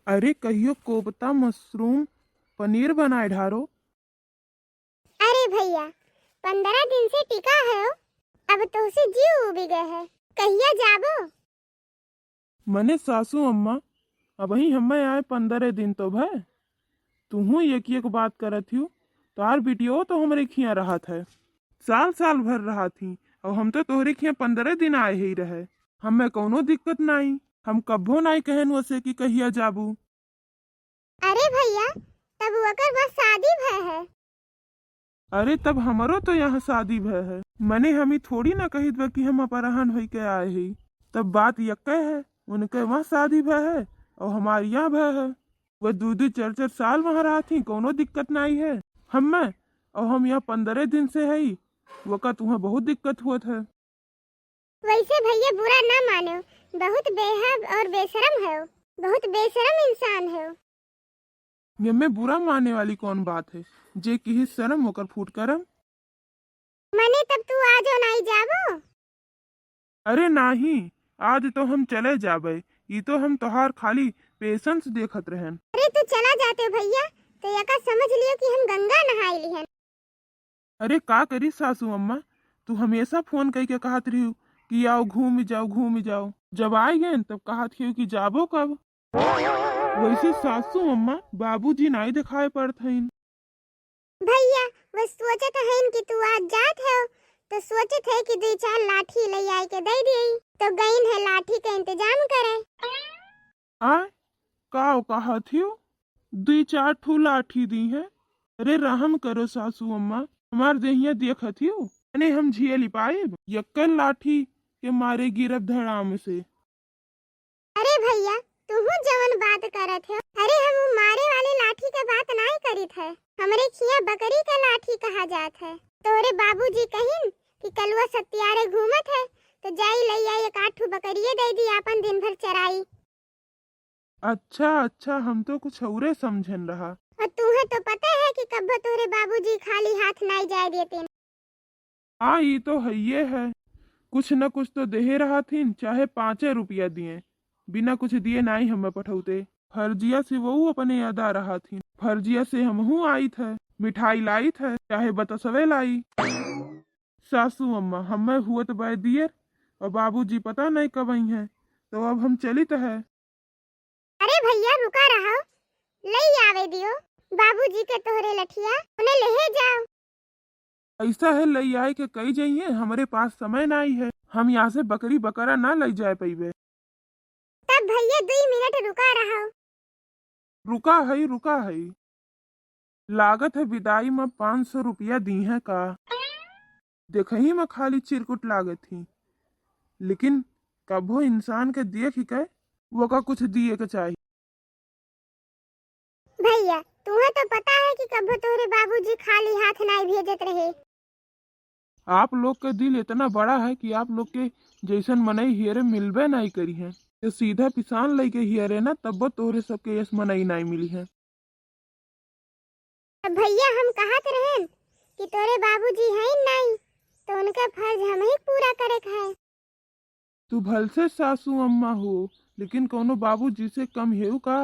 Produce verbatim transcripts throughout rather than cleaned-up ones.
अरे, कहियो कोफ्ता, मशरूम, पनीर बनाए ढारो। अरे भइया, पन्द्रह दिन से टिका है, अब तोहसे जीव उबि गए है, कहिया जाबो? मने सासू अम्मा, अबहीं हम्मे आए पन्द्रह दिन तो भए, तुहूँ एक एक बात करत हियो, तोहार बिटियो तो हमरे खियाँ रहत है, साल साल भर रहत ही, और हम तो तोहरे खियाँ पन्द्रह दिन आए ही रहे, हम्मे कौनो दिक्कत नाई, हम कब्बो नाई कहन वसे कि कहिया जाबू। अरे भइया, तब ओकर बस शादी भय है। अरे, तब हमरो तो यहाँ शादी भय है। मने हम ई थोड़ी ना कहित बा कि हम अपराहन होई के आए ही। तब बात यक्के है, उनके वहाँ शादी भय है और हमार यहाँ भय है। वह दू दू चार चार साल वहाँ रहत ही, कौनो दिक्कत नाई है। हम्मे और हम यहाँ पन्द्रह दिन से हई, वका तुहाँ बहुत दिक्कत हुअत है। वैसे भइया बुरा ना मानो, बहुत बेहब और बेशरम हो, बहुत बेशरम इंसान हो। ये में बुरा माने वाली कौन बात है? जे किही शरम ओकर फूट करम। मने तब तू आजो नाई जाबो? अरे नाही, आज तो हम चले जाबे, ई तो हम तोहार खाली patience देखत रहन। अरे तू चला जाते भइया, तो यका समझ लियो कि हम गंगा नहाए लिहन। अरे का करी सासू अम्मा, तू हमेशा फोन कइके कहत रहियो कि आओ घूम जाओ, घूम जाओ। जब आइ गएन तब कहत हियो कि जाबो कब। वैसे सासू अम्मा, बाबूजी नाई देखाए पड़त हइन। भइया, वो सोचत हइन कि तू आज जात हो, तो सोचत है कि दुई चार लाठी लइ आए के दइ दिए, तो गइन है लाठी के इंतजाम करे। आय, का कहत हियो? दुई चार ठू लाठी दिहे। अरे रहम करो सासू अम्मा, हमार देहिया देखत हियो, अने हम झेलि पाइब, यक्कन लाठी के मारे गिरब धड़ाम से। अरे भइया, तुहू जवन बात करत हो, अरे हम उ मारे वाले लाठी के बात नाई करित है, हमरे खिया बकरी के लाठी कहा जात है। तोहरे बाबूजी कहिन कि कलुआ सत्यारे घूमत है, तो जाई लइ आई एक आध ठू बकरिये दइ दी, आपन दिन भर चराई। अच्छा, अच्छा, हम तो कुछ औरे समझन रहा। और तुहे तो पता है कि कब्बो तोहरे बाबूजी खाली हाथ नाई जाए देते। हाँ, ई तो हइये है, कुछ न कुछ तो देहे रहथिन, चाहे पाँचे रुपया दिए, बिना कुछ दिए नाई हमें पठौते। फर्जिया से वहू अपने अदा रहथिन, फर्जिया से हमहू आइत है, मिठाई लाइत है, चाहे बतसवे लाई। सासू अम्मा, हमें हुअत बाय दियर और बाबूजी पता नहीं कब आई हैं, तो अब हम चलित है। अरे भइया, रुका रहो, लई आवे दियो बाबूजी के तोहरे लठिया, उन्हें लेहे जाओ। ऐसा है, लई आए के कई जइहे, हमरे पास समय नाई है, हम यहाँ से बकरी बकरा ना लई जाए पइबे। तब भइया, दुई मिनट रुका रहो। रुका है, रुका है। लागत है विदाई में पाँच सौ रुपया दी हैं का? देखही में खाली चिरकुट लागत ही, लेकिन कभो इंसान के देख के वका कुछ दिए के चाही। भइया, तुहे तो पता है कि कभो तोहरे बाबूजी खाली हाथ नाई भेजत रहे। आप लोग के दिल इतना बड़ा है कि आप लोग के जैसन मनई हियरे मिलबे नाई करी हैं। तो सीधा पिसान लइके हियरे ना, तब्बो तोहरे सबके यस मनई नाई मिली हैं। अब भइया, हम कहत रहेन कि तोरे बाबूजी हइन नाई, तो उनके फर्ज हमही पूरा करे के है। तू भलसे सासू अम्मा हो, लेकिन कौनो बाबूजी से कम हेउ का?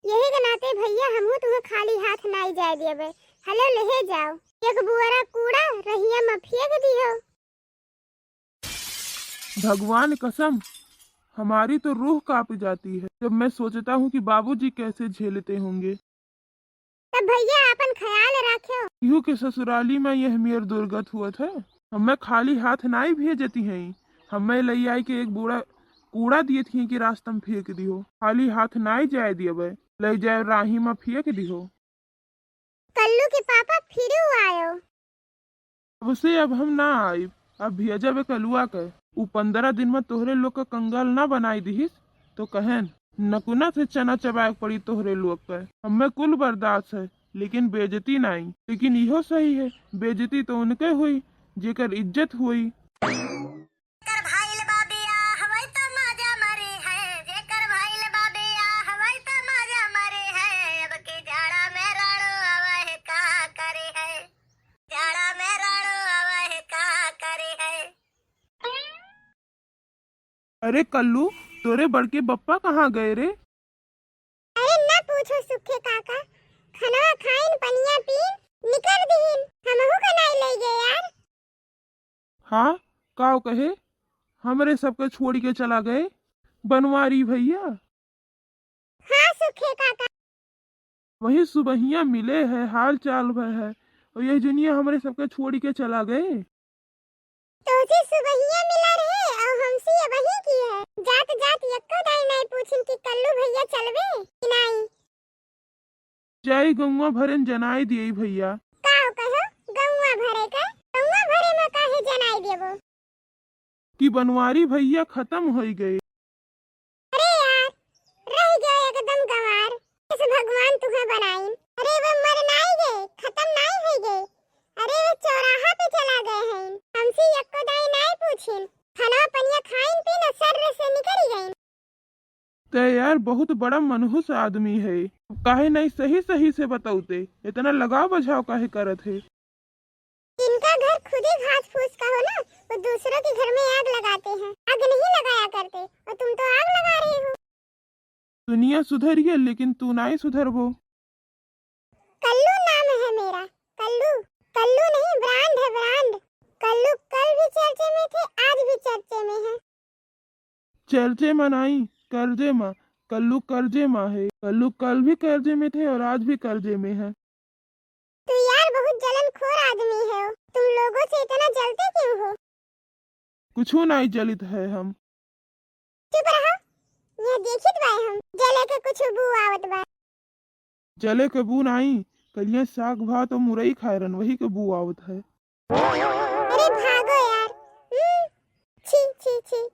यही के नाते भइया, हमहू तुम्हें खाली हाथ नाई जाए दियबे। हलो, लेहे जाओ, एक बुअरा कूड़ा रहिया में फेंक दियो। भगवान कसम, हमारी तो रूह कांप जाती है जब मैं सोचता हूँ कि बाबूजी कैसे झेलते होंगे। तब भइया, आपन ख्याल राख्यो। इहू के ससुराली में यह मेर दुर्गत हुअत है। हमें खाली हाथ नाई भेजती हैं, हमें लई आई के एक बोरा कूड़ा दियत ही कि रास्ता में फेंक दिहो। खाली हाथ नाई जाए दियबे, लई जाए राही में फेंक दिहो। कल्लू के पापा फिरू आयो। अब से अब हम ना आइब, अब भेजब ए कलुआ के। उ पन्द्रह दिन में तोहरे लोग के कंगाल ना बनाई दिहिस, तो कहेन, नकुना से चना चबाए के पड़ी तोहरे लोग के। हमें कुल बर्दाश्त है, लेकिन बेइज्जती नाई। लेकिन इहो सही है, बेइज्जती तो उनके हुई, जेकर इज्जत हुई। जेकर भइल बा बियाह, वही त मजा मरी है। जेकर भइल बा बियाह, वही त मजा मरी है। अब की जाड़ा में राणो आवे है, का करी है? जाड़ा में राणो आवे है, का करी है? अरे कल्लू, तोरे बड़के बप्पा कहाँ गए रे? छो सुखे काका, खनवा खाइन, पनिया पीन, निकर दिहिन, हमहू का नाई लइ गए यार। हाँ, काव कहे, हमरे सबके छोड़ी के चला गए बनवारी भइया। हाँ सुखे काका। वही सुबहिया मिले है, हाल चाल भय है, और यह जुनिया हमरे सबके छोड़ी के चला गए। तोसे सुबहिया मिला रहे और हमसे अबही की है। जात जात यक्को दाई नाई पूछिन कि कल्लू भइया चलबे कि नाई। जाई गौवा भरेन जनाई दिए भइया। काव कहो, गौवा भरे का? गौवा भरे में काहे जनाई देबो? कि बनवारी भइया खतम होई गए। अरे यार, रह गए एकदम गंवार। कैसे भगवान तुहे बनाइन। अरे वो मर नाई गए, खतम नाई होई गए। अरे वो चौराहा पे चला गए हैं। हमसे यक्को दाई नाई पूछिन। खाना पनिया खाइन पीन और सर्र से निकल गइन। ते यार बहुत बड़ा मनहूस आदमी है, काहे नाई सही सही से बतौते, इतना लगाव बझाव काहे करत है? जिनका घर खुदे घास फूस का हो ना, वो दूसरों के घर में आग लगाते हैं, आग नहीं लगाया करते, और तुम तो आग लगा रहे हो। दुनिया सुधरिए, लेकिन तू नाई सुधरबो। कल्लू नाम है मेरा, कल्लू। कल्लू नहीं, ब्रांड है, ब्रांड। कल्लू कल भी चर्चे में थे, आज भी चर्चे में है। चर्चे में नाई, कर्जे में। कल्लू कर्जे में है, कल्लू कल भी कर्जे में थे और आज भी कर्जे में है। तू यार बहुत जलनखोर आदमी है, तुम लोगों से इतना जलते क्यों हो? कुछू नाई जलित है हम। चुप रहो, यह देखित बाए हम, जले के कुछ बू आवत बा। जले के बू नाई, कलिया साग भात और मुरई खाए रहन, वही के बू आवत है। अरे भागो यार, हम्म, छी, छी, छी।